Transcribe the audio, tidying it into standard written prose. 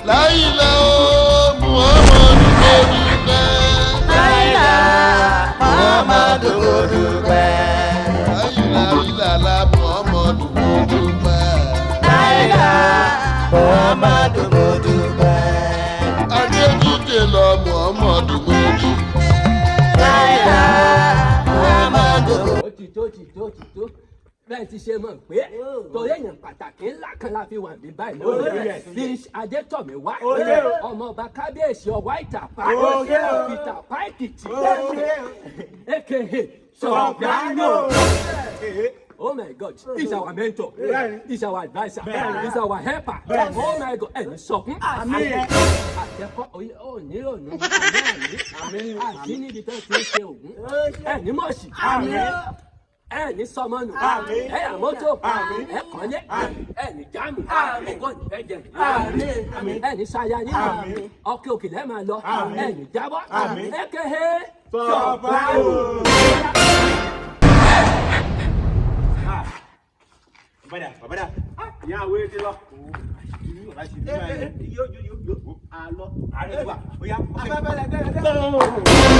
Láìlá o Muhammadu mo dúpẹ́. Láìlá Muhammadu mo dúpẹ́. Láìlá ìlàlá Muhammadu mo dúpẹ́. Láìlá Muhammadu mo dúpẹ́. Adéjídé lọ Muhammadu mo dúpẹ́. Láìlá Muhammadu mo. Ó ti tó, ti tó, ti tó. Bẹ́ẹ̀ ti ṣe mọ̀ pé torí èèyàn pàtàkì ńlá kan la fi wà ní báyìí lónìí, bí Adétọ̀míwá, ọmọọba kábíyèsí Ọwá Ìtàpá, Ìtàpá Èkìtì, aka Soprano. Oh my God, he's our mentor, he's our adviser, he's our helper. Oh my God, ẹni sọkún. Àtẹkọ́ ò ní òní, àmì àti níbi tó ti ń ṣe ògún. Ẹni mọ̀ọ́sì, ẹ ní sọmọnù, ẹ yà mọ́tò, ẹ kọ́lé, ẹ ní jáàmù, ògo ní fẹ́ jẹ, ẹ ní sáyà yín, ọkẹ́ òkè lẹ́ẹ̀ máa lọ, ẹ ní jábọ́, ẹ kéhe Soprano. Bàbá bàbá ìyá àwọn ètè lọ. Bàbá ṣe bí báyìí. Yóò yóò yóò àlọ. Ààrẹ wà. Ó yá.